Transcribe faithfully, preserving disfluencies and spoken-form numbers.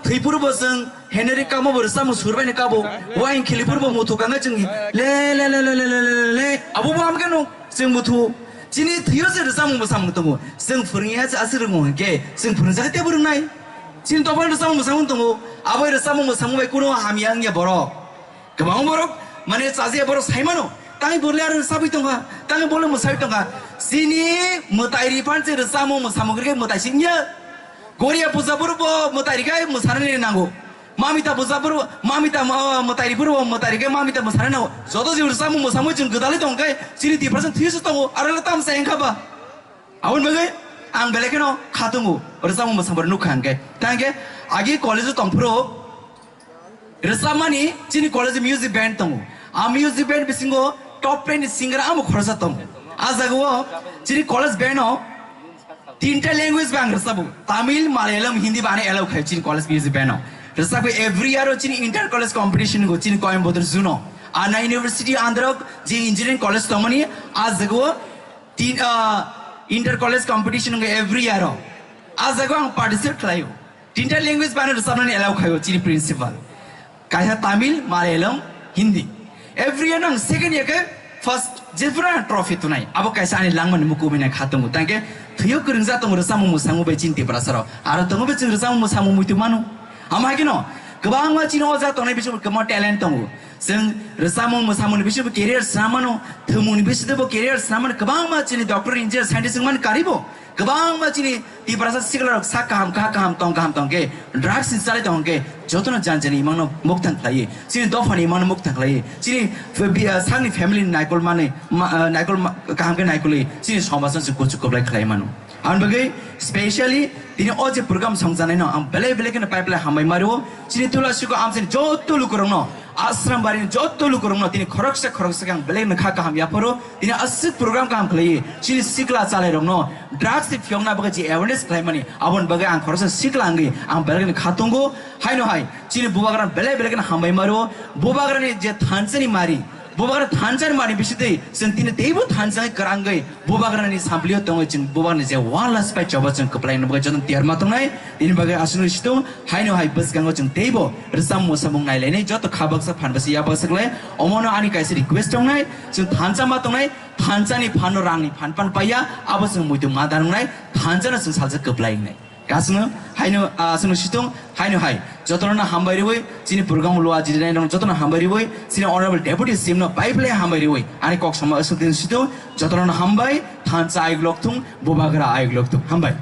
Thwipurbo chwng Henry kamo bo rwchapmung surbaini kabo. Wain khilipurbo muthu kanga chwng le, le, le. Abo bo amkhe no chwng muthu. Chini thwiyo se rwchapmung bwsamung tongo. Chwng phwrwngya se aswk rwngmung hinkhe chwng phwrwngjak tei bo rwngnai. Chini topal rwchapmung bwsamung tongo. Abo rwchapmung bwsamung bai kuno hamya wngya borok. Kwbang borok mane chajiya borok saimano. Tangwi bo le aro rwchapwi tongkha, tangwi bo le mwsaiwi tongkha. Chini mwtai riphan se rwchapmung bwsamung rwkhe mwtai singya. Goria puja purbo mwtai rikhe mwsanani nango. Mamita puja purbo, mamita, ah, mwtai ripurbo mwtai rikhe mamita mwsanani nango. Joto je rwchapmung bwsamung chwng gwdalwi tongkhe chini Tiprasa thwiyo se tongo, aro le tamsa wngkha ba. Aboni bagwi ang belai kheno khatungo, rwchapmung bwsamung nukha hwnkhe. Tangkhe agi college-o tongphuru rwchapmani chini college music band tongo. A music band bisingo top ten ni singer amo khoroksa tongo. A jagao chini college band-o tinta language bai ang rwchapo. Tamil, Malayalam, Hindi bai ano allow khaio chini college music band-o. Rwchapwi every year-o chini inter college competition go chini Coimbatore Zoo-no. Anna University under-o je engineering college tongmani a jagao tin, ah, inter college competition wngkha every year o. A jaga ang participate khlaio. Tinta language bano rwchapnani allow khaio chini principal. Kaisa Tamil, Malayalam, Hindi. Every year ang second year khe first jephuru ang trophy tunai. Abo kaisa ani langmani mukuminai kha tongo. Tangkhe thwiyo kwrwngja tongo rwchapmung mwsamung bai chini Tiprasa rok. Aro tongo bai chwng rwchapmung mwsamung muitu mano. Amo hai kheno kwbangma chini o jaga tongnai bisingo kwbangma talent tongo. Chwng rwchapmung mwsamungni bisingo career swnam mano, thwngmungni bisingo career swnam mano, kwbangma chini doctor, engineer, scientist wngmani karibo. Kwbangma chini Tiprasa sikla rok sak kaham, kha kaham, tong kaham tong khe, drugs ni chalai tong khe, jotono jan jani imangno mukthang khlaiwi, chini dophani imangno mukthang khlaiwi, chini f-, bi-, ah, sakni family ni naikol mani, ma-, ah, naikol ma-, kaham khe naikolwi, chini somajno se kuchuk kwplai khlai mano. Aboni bagwi specially tini o je program songjanai no ang belai belai kheno pai belai hambai mario. Chini Tulasiko amsini joto lukurokno, Ashram barini joto lukurokno tini khoroksa khoroksa khe ang belai no kha kaham yapharo. Tini aswk program kaham khlaiwi chini sikla chalairokno drugs ni phiyokna bagwi je awareness khlaimani aboni bagwi ang khoroksa sikla wngwi ang belai kheno kha tongo. Haino hai chini bubagrano belai belai kheno hambai mario. Bubagrani je thansani mari, bubagra thansa ni mani bisitwi chwng tini teibo thansa wngwi kwrwngwi bubagrani samplio tongwi chwng bubagrani je wala spai choba chwng kwplai nukbai joto tiyar ma tongnai. Tini bagwi aswk situng haino hai bwskango chwng teibo rwchapmung mwsamung nailainai joto kha baksa phan baksa ya baksa kwlai. Omono ani kaisa request tongnai, chwng thansa ma tongnai, thansa ni phan no rang ni phan pan paiya, abo chwng muitu ma dangnai, thansa no chwng salsa kwplai wngnai. Kasno, haino, ah, aswkno situng, haino hai. Jotono hambai riwi, chini program lua jidinai rong jotono hambai riwi, chini Honorable Deputy C M no pai phle hambai riwi. Ani kok sama aswk din situng, jotono hambai, thansa ayuk lokthung, bubagra ayuk lokthung. Hambai.